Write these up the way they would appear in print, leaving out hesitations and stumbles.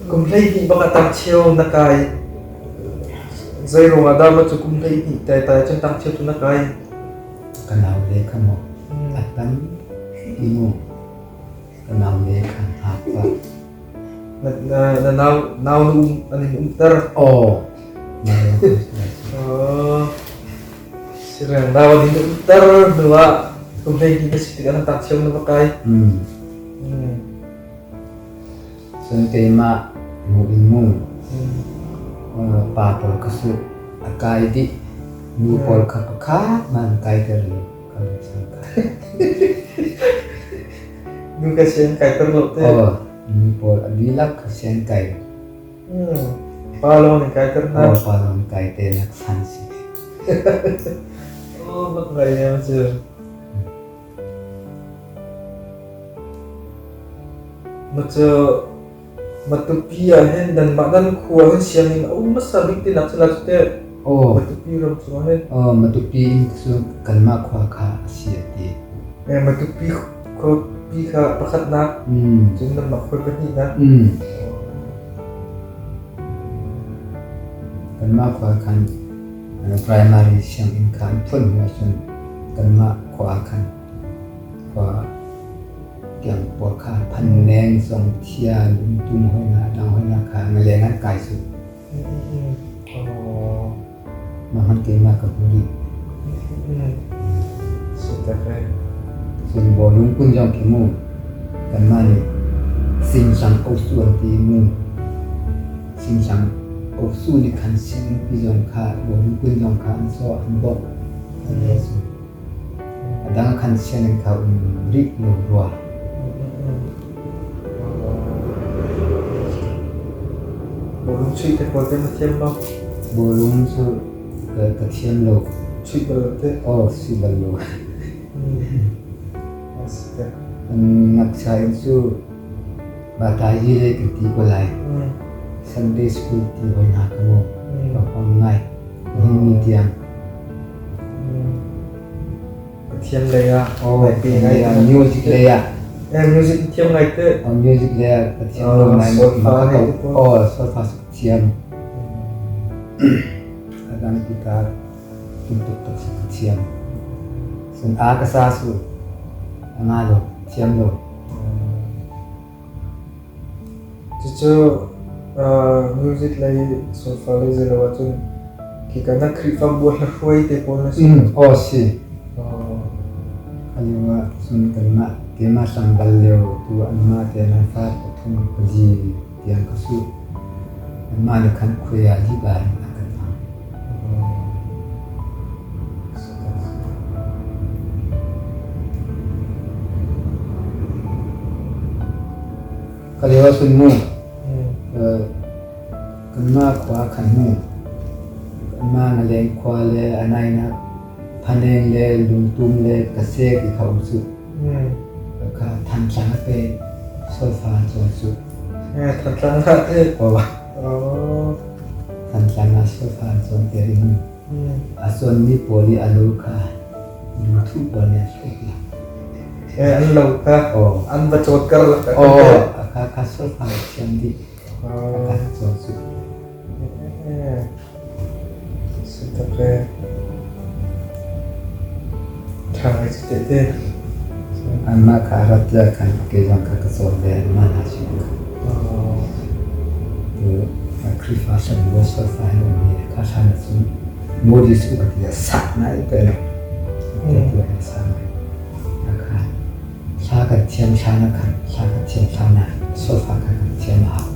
Kum 12 bak ah tangcheu na kai. Zei ruangah dah mah cu kum 12 taitai cun tangcheu cu na kai? Ka nau le kha maw a tam ti mu ka nau le kha hngak pah. Na nau nau na um an in umter. Aw. Sireng nau an in umter hnu ah kum 12 na si tikah na tangcheu na va kai. Cun keimah mu in mu pa pawl kha su a kai dih. Nu pawl kha pakhat hmanh an kaiter lo kan cang ka. Nu ka sian kaiter lo te. Aw, nu pawl a dihlak kha sian kai. Pa lawng nih kaiter hna. Aw, pa lawng kai te nak san si. Oh, mak ngai em cu. Macu Matupi ah hin nanmah nan khua hin sianginn a um hmasa bik tinak cu la cu teh. Aw. Matupi ram chungah hin. Aw, Matupi in cu kanmah khua kha a si a ti. Eh, Matupi khuapi kha pakhatnak, cun nanmah khua pahnihnak. Kanmah khua khan primary sianginn kha an phun hnu ahcun kanmah khua ah khan khua tiang pawl kha phan neng zong thia lungtum hoi hna dang hoi hna kha ngaleng an kai su. Mah hman keimah ka hmu rih. Cun bawlung kun zong khi mu kanmah nih Singcang Osu an ti mu. Singcang Osu nih khan sianginn zong kha bawlung kun zong kha an sawh an bawmh an le su. A dang khan sianginn kha um rih lo rua. Bawlung chuih te pawl te na thiam lo? Bawlung cu ka thiam lo. Chuih bal lo te? Aw, si bal lo. Ngakchia in cu Batayi le kan ti ko lai. Sunday school ti hoi hna ka mu. Ka huam ngai. Nihin ni tiang. Pathian lei ah Oh, ngai music lei ah. Eh, music thiam ngai te. Oh, music lei ah ka thiam lo ngai. Solfa ne. Oh, solfa thiam. Adang guitar tum tuk tuk ka thiam. Sun a ka sa su. Anga lo, thiam lo. Cucu music lei solfa lei zei lo ahcun khika na Khrihfabu ah hlahruai te pawl na si. Aw si. Kha lio ah cun kanmah keimah tlangval lio tu anmah te nan fa pathum pali tiang ka su. Anmah nih khan khuai ah lila in a kan hmang. Ka lio ahcun mu kanmah khua khan mu kanmah ngaleng khua le a nainak Phaneng le Lungtum le Kasek ti kha um cu. Kha Thantlang a pe solfa an cawn cu. Thantlang ah te. Oh. Thantlang ah solfa an cawn te ring. A cawnmi pawl i a lo kha lungthu pawl nih an hlawk la. An lo kha an va cawt karlak ah. Aw, kha kha solfa an thiam dih. Kha kha cawn cu. Si tak e. Ṭha ngai cu teh te. Anmah kha a rat tiah khan kei zong kha ka cawn ve anmah hna sin kha. Khrihfa hlan solfa he ummi kha hlan ahcun Moses upat le sak ngai te lo. Te tu he sa ngai. Kha thla kan thiam thla na khan thla kan thiam thla na solfa kha kan thiam a hau.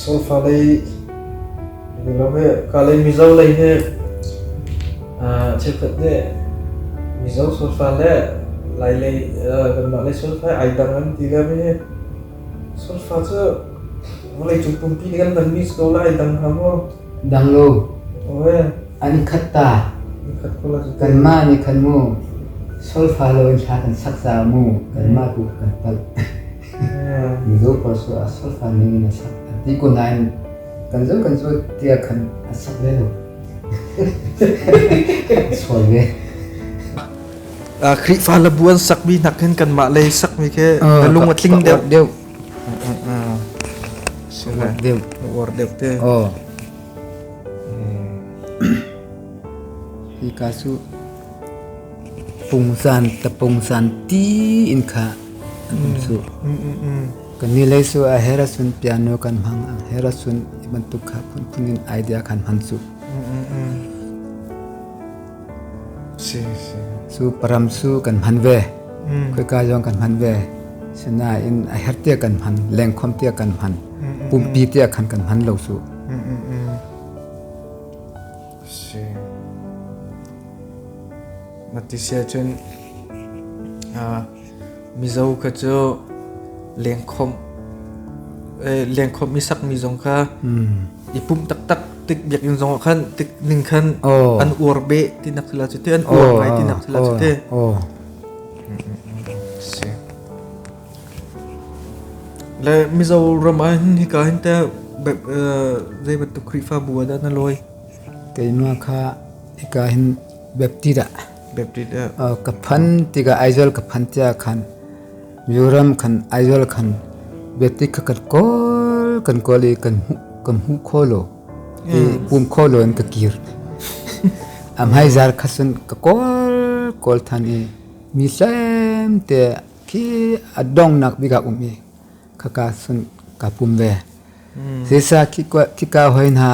Solfa lei ka lei Mizo lei hi cheukhat nih Mizo solfa le Lai lei kanmah lei solfa ai dang an ti le mi solfa cu vawleicung pumpi nih kan hmanmi si ko lai dang hnga maw? Dang lo. An i khat ta. Kanmah nih khan mu solfa lo in thla kan sak caah mu kanmah tu kha kan palh. Mizo pawl cu a solfa ning in a sak. A ti ko nain kan zo kan zo tiah khan a sak ve lo. Sual ve. Khrihfa labu an sakmi nakin kanmah lei sakmi khi na lung a tling deuh. Deuh. Deuh. Uar deuh te. Oh. Hi ka su pungsan ta pungsan ti in kha an um su. Kan ni lei su a hera sun piano kan hmang a hera sun bantuk kha phun phun in idea khan hman su. Si si. Su param su kan hman ve. Khoika zong kan hman ve. Sinain a her tia kan hman, lengkhom tia kan hman, pumpi tia khan kan hman lo su. Si. Na ti sia cun Mizo kha cu lengkhom lengkhom i sakmi zong kha i pumh taktak tik biakinn zong ah khan tik ning khan an uar beh tinak sila cu te an uar ngai tinak sila cu te. Si. Le Mizoram ah hin hika hin te zei bantuk Khrihfabu ah dah na lawi? Keimah kha hika hin Baptist ah. Baptist ah. Ka phan tikah Aizawl ka phan tiah khan Mizoram khan Aizawl khan Baptist kha kan kawl kan kawl i kan hmuh kan hmuh kho lo. I pum kho lo in ka kir. A hmaizar kha cun ka kawl kawl than i mi tlem te khi a donghnak bik ah um i khaka cun ka pum ve. Zeisa khika hoi hna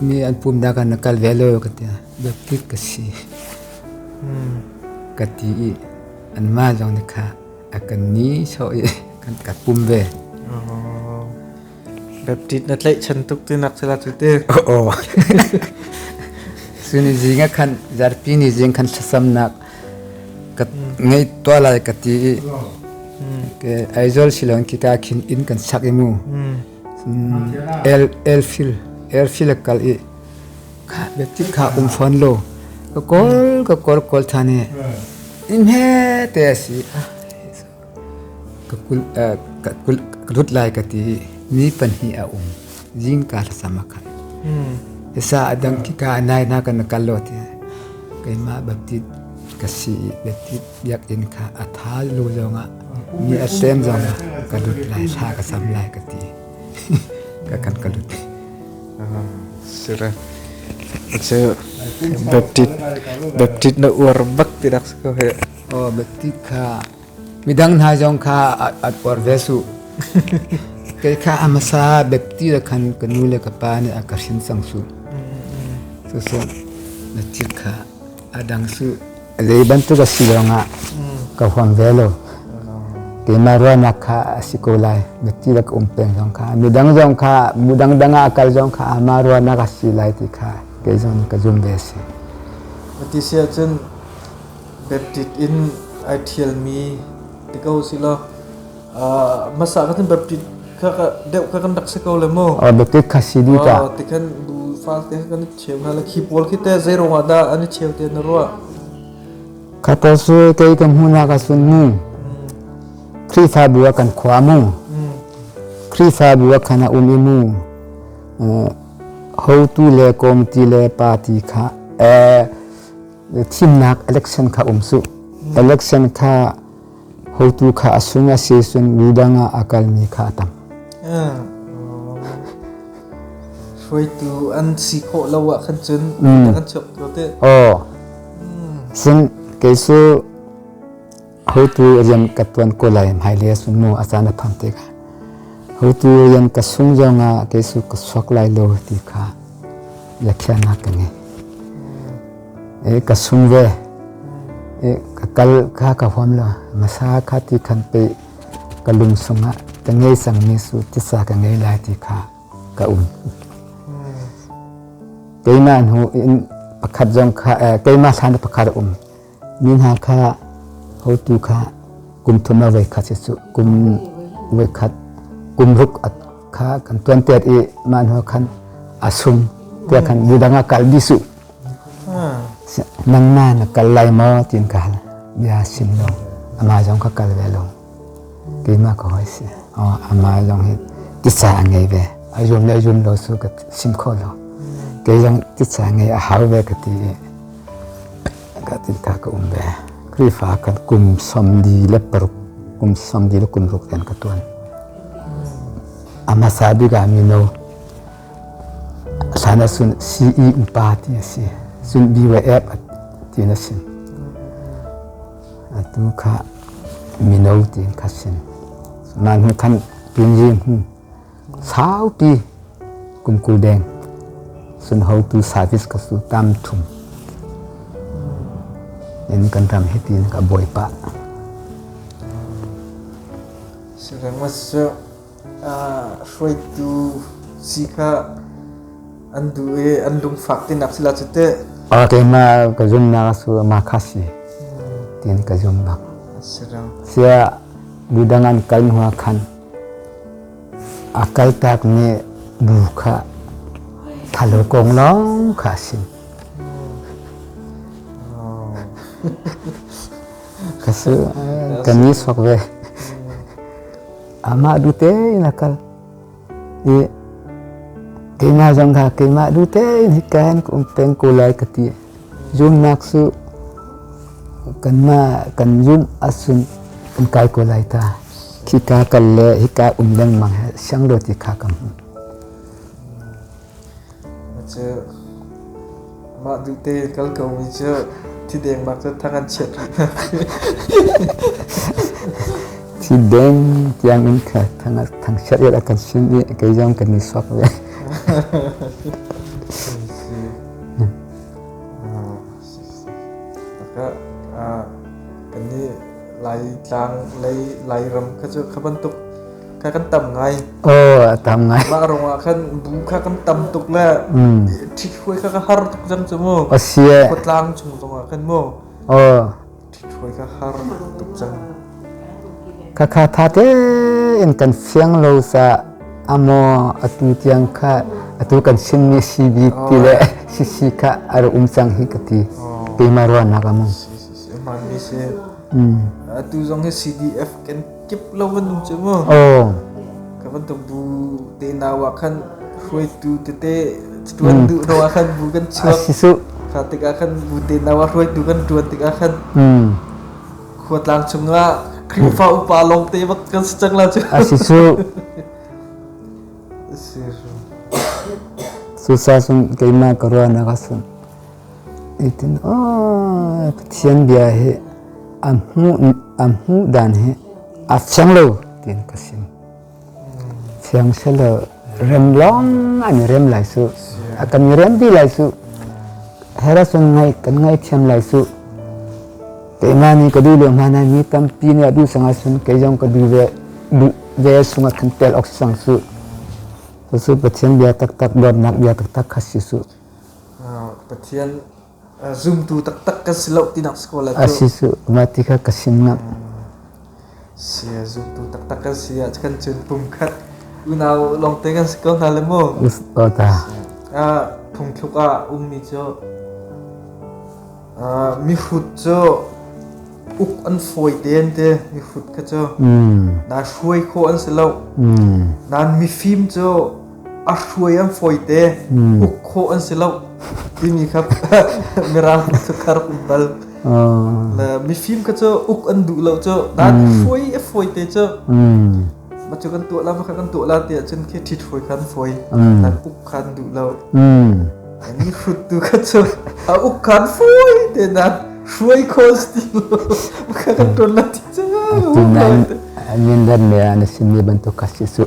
mi an pum dah kan kal ve lo ka ti. Baptist ka si. Ka ti i anmah zong nih kha a kan ni sawh i kan ka pum ve. Baptist na tlaihchan tuk tinak sila cu te. Oh. Suni zing ah khan zarpi ni zing khan thlasamnak ka ngei tua lai ka ti i ke Aizawl silon kita khin inn kan sak i mu. El elfil elfil kal i kha baptist kha um fawn lo ka kawl ka kawl kawl than i in he te si Ka kul ka kul ka lut lai ka ti i mi pahnih a um. Zingka thlacam a khat. Isa a dang khika a nai na kan kal lo ti. Keimah Baptist ka si i Baptist biakinn kha a tha lu zong ah mi a tlem zong ah ka lut lai thla ka cam lai ka ti. Ka kan ka lut. Sira. Cu Baptist Baptist na uar bak ti rak si ko he. Oh Baptist kha Midang hna zong kha an uar ve suh. Kei kha a hmasa Baptist ah khan ka nu le ka pa nih a ka hrin cang suh. Cucu na thil kha a dang suh. Zei bantuk a si lawngah ka huam ve lo. Keimah ruahnak kha a si ko lai. Baptist ah ka um peng zong kha midang zong kha mudang dang ah a kal zong kha amah ruahnak a si lai ti kha kei zong ka zum ve a si. Ti si ahcun Baptist in ai ṭhialmi ti ko si law hmasa kha cun Baptist kha deuh kha kan rak si ko le mu. Baptist kha si dih ta. Ti khan bu falte kha kan i cheu hna le khi pawl khi te zei ruangah dah an i cheu te na ruah? Kha pawl cu kei ka hmuhnak ah cun mu Khrihfabu ah kan khua mu. Khrihfabu ah khan a um i mu hotu le kawmti le party kha thimnak election kha um suh. Election kha hotu kha a sung a si cun midang ah a kalmi kha a tam. Hruaitu an si khawh lo ah khan cun kan chuak ko te. Oh. Sin kei cu hotu rian ka tuan ko lai hmailei sun mu a caan a phang tikah hotu rian ka sung zong ah kei cu ka chuak lai lo ti kha biakhiahnak ka ngei. E ka sung ve. E ka kal kha ka huam lo. Masa kha ti khan pe ka lung sungah ka ngei cangmi su tisa ka ngei lai ti kha ka um. Keimah hnu in pakhat zong kha keimah hlan pakhat a um. Mi hna kha hotu kha kum thum a voi khat si cu kum voi khat kum ruk kha kan tuan tiat i mah hnu khan a sung tiah khan midang a kal dih su nangmah na kal lai maw tiin ka hal bia sim lo amah zong ka kal ve lo keimah ka hoi si amah zong hi titsa a ngei ve a zum le zum lo su ka sim kho lo kei zong titsa ngei a hau ve ka ti i. Ka tin ka ka um ve. Khrihfa kan kum 46, kum 40 le kum ruk ten ka tuan. A hmasa bik ah mino hlan ahcun CE upa ti a si. Cun BYF ti na si. Atu kha mino ti kha sin. Mah hnu khan tunzi hnu saupi kum 20 deng sun hotu service ka su tam thum. In kan ram hi tin ka bawipa. Sirengmas cu hruaitu si kha an duh i an lungfak tinak si la cu teh. Keimah ka zumnak su ma kha si tin ka zum bak. Sia budang an kal hnu khan a kal tak mi bu kha thalo kong lawng kha si. Ka su kan ni sok ve. Amah du te in a kal. I keimah zong kha keimah du tein hika hin ka um peng ko lai ka ti. Zumnak cu kanmah kan zumh ahcun kan kai ko lai ta. Khika kal le hika um lengmang he siang lo ti kha ka hmuh. Cu mah duh te kal ko mi cu thi deng bak cu thang an chiat rih. Thi deng tiang in kha thang thang chiat a kan sim i kei zong kan i suak ve. Kan nih Lai tlang lei Lairam kha cu kha bantuk kha kan tam ngai. Oh, a tam ngai. Mah rong ah khan bu kha kan tam tuk le ṭhithuai kha ka har tuk cang cu mu. Asia. Khuatlang chung zong ah khan mu. Oh. Ṭhithuai kha har tuk cang. Kha kha tha tein kan fiang lo sa amo atu tiang kha atu kan sinmi CB ti le CC kha ar um cang hi ka ti. Keimah ruahnak amu. Man mi si. Atu zong hi CDF kan kip lo kan um cu mu. Oh. Ka bantuk bu te nau ah khan hruaitu tete tuan duh ro ah khan bu kan chuak. Asisu. Kha tikah khan bu te nau ah hruaitu kan tuan tikah khan khuatlang chungah Khrihfa upa lawng te bak kan si cang la cu. Asisu. Susa sun keimah ka ruahnak asun. Itin oh Pathian bia hi a hmuh dan hi a fiang lo tiin ka sim. Fiang selaw rem lawng an i rem lai su. A kan i rem dih lai su. Hera sun ngai kan ngaithiam lai su. Keimah nih ka duh lo hmanh ah mi tampi nih a duh sang ahcun kei zong ka duh ve duh ve sung ah kan tel awk sang su. Cucu Pathian bia taktak dawtnak bia taktak kha si su. Pathian zumtu taktak kan si lo tinak si ko la cu. Asi su mah ti kha ka sim ngam. Si zumtu taktak kan si ah kan cun pumkhat unau lawngte kan si ko hna le mu. O ta. Phungthluk ah ummi cu mihrut cu uk an fawi te an ti mihrut kha cu na hruai khawh an si lo. Nan mifim cu a hruai an fawi te uk khawh an si lo timi kha mirang cu kha rak um bal. Le mifim kha cu uk an duh lo cu nan hruai a fawi te cu ma cu kan tuah la ma kha kan tuah la ti ahcun khi ṭhit hruai kha an fawi nan uk kha an duh lo. Mi hrut tu kha cu a uk khan fawi te nan hruai kho ti kha kan ṭuan la ti cu. Tunan min dan me na simi bantuk ka si su.